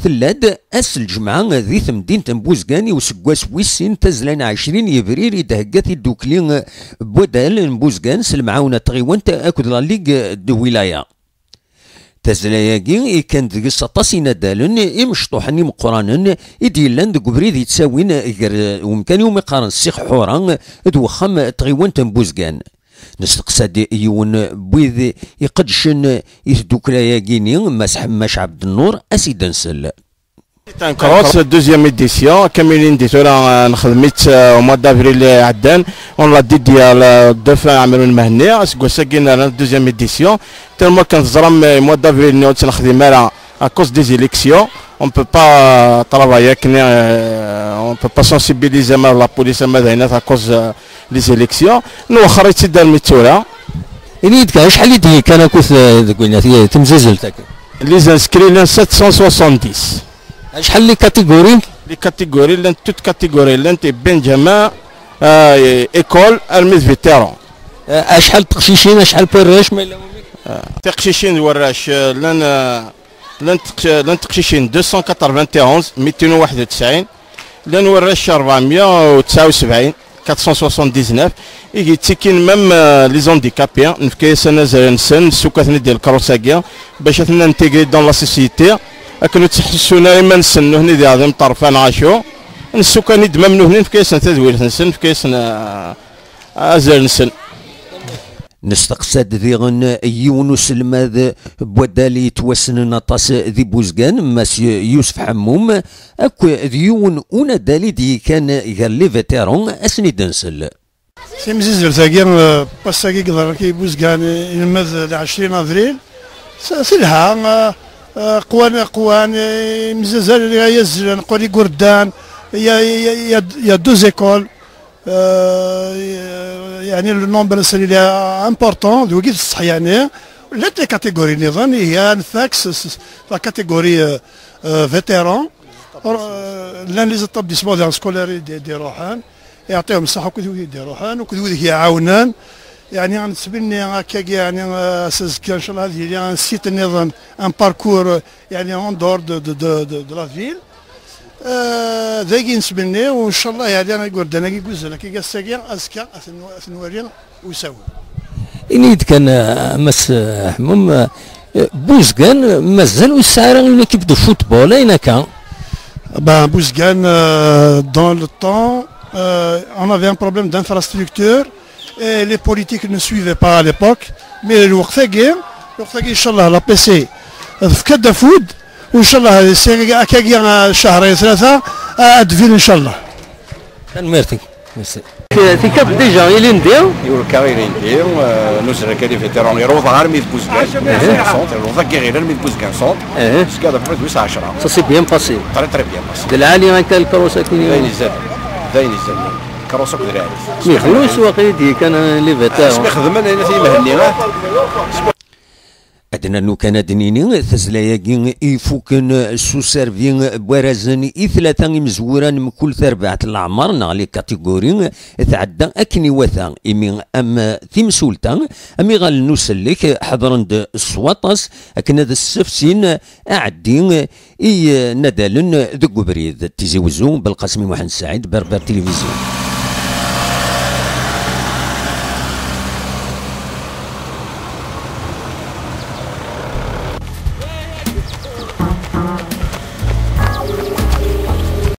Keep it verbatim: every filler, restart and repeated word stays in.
Tella-d ass n ljemɛa di temdint n Buzgan i useggas wis sin, tazzla n ɛecrin yebrir i d-thegga tiddukli n Wadal n Buzgan s lemɛawna n tɣiwant akked la Ligue de Wilaya. Tazzla-agi ikkan deg-s aṭas inadalen imecṭuḥen imeqqranen i d-yellan deg ubrid yettawin gar umkan iwumi qqaren Ssix Ḥura d wexxam n tɣiwant n Buzgan. Nesteqsa-d yiwen n wid iqeddcen i tddukkla-agi-ni, Mass Ḥemmac Ɛebdennur, a s-id-nsel. C'est un cross, deuxième édition. Kamilin di tura, euh, nexdem-itt, euh, au mois d'avril iɛeddan. On l'a dédié à la défunt Amrun Mahni. Aseggas-agi nerna deuxième édition. Tellement kan teẓram, euh, mois d'avril-nni ur tt-nexdim ara à cause des élections. On peut pas, euh, travailler akken, euh, on peut pas sensibiliser ma la police ama d ayen à cause, euh, les élections. Nwexxer-itt-id armi d tura. Ini-yi-d kan, acḥal i d-yekkan akk, eh, deg winna, ti-, timzizzelt-agi? Les inscrits llan sept cent soixante-dix. Acḥal les catégories? Les catégories llant toutes catégories, llant i Benjamin, euh, école, armi d vétéran. Eh, acḥal teqcicin, acḥal n warrac, ma yella wamek? Tiqcicin d warrac, euh, llan, euh, llant teq-, llant teqcicin deux cent quatre-vingt-onze, mitin u waḥed u tesɛin. Llan warrac rebɛemya u tesɛa u sebɛin, quatre cent soixante-dix-neuf, i yettikin même, euh, les handicapés, nefka-yasen azal-nsen, nessukk-aten-id i lkarus-agi, bac ad ten-intégrer dans la société, akken ur ttḥessun ara iman-nsen, nutni d iɛḍim ṭerfa neɣ acu, nessukk-aten-id même nutni, nefka-yasen tadwilt-nsen, nefka-yasen, euh, azal-nsen. Nesteqsa-d diɣen yiwen uselmad n waddal yettwassnen aṭas di Buzgan, Mass Yusef Ḥemmum, akked yiwen unadal i d-yekkan gar les vétérans, ad sen-id-nsel. Timzizzelt-agi, eh, n wass-agi i yeḍran akka i Buzgan, eh, inelmed le ɛecrin avril, s-, telha, eh, eh, qwan, qwan, eh, imzazal ay azzlen, qwan igurdan, il y a, il y a, il y a, il y a deux écoles. Euh, يعني le nombre c'est il est important, d wigi d ṣṣeḥ يعني. Llant les catégories niḍen, il y a nfak s-, s-, la catégorie, euh, euh, vétéran. Euh, llan les établissements scolaires i d-, i d-iruḥen, iɛṭihom ṣṣeḥ akked wid i d-iruḥen, akked wid i iɛawnen. يعني nettmenni akkagi, يعني, euh, s azekka, inchallah, ad yili un site niḍen, un parcours, euh, يعني en dehors de, de, de, de, de la ville. Eh, dagi nettmenni, u ncallah, yeɛni, igerdan-agi yuzzel akka ass-agi, azekka, ad ten-, ad ten-nwali usawen. Ini-yi-d kan, eh, Mass, eh, Ḥemmum, eh, Buzgan mazal ur yesɛi ara une équipe de football, ayen akka? Ben, Buzgan, euh, dans le temps, euh, on avait un problème d'infrastructure. Et les politiques ne suivaient pas à l'époque, mais lweqt-agi, lweqt-agi, inchallah, la P C tefka-d afud, u inchallah, akkagi, ccehṛ-a tlata, ad d-tbin, inchallah. Tanemmirt-ik. Merci. Tekkaḍ déjà ilindi? Urkaɣ ilindi, euh, nuzzel akka les vétérans, iruḍ armi d Buzgan, centre, iruḍ akka ɣir armi d Buzgan centre, jusqu'à la fin de l'année. Ça s'est bien passé. Très, très bien passé. D lɛali akka lkarus-agi. D ayen izaden. D ayen izaden. Lkarus akked lɛali. Mi xdem iswaq i d-yekkan les vétérans. Asmi xedmen ayen at Mhenni, ah. Ad nernu kan ad d-nini, tazzla-agi ifuken s uservi n warrazen i tlata imezwura n mkul tarbaɛt n leɛmer neɣ les catégories, tɛedda akken iwata, imi am timsulta, am iɣallen n usellek ḥeḍren-d s waṭas akken ad ssefsin aɛeddi i inadalen deg ubrid. Tizi Wezzu, Belqasem Muḥend Saɛid, Berber Télévision.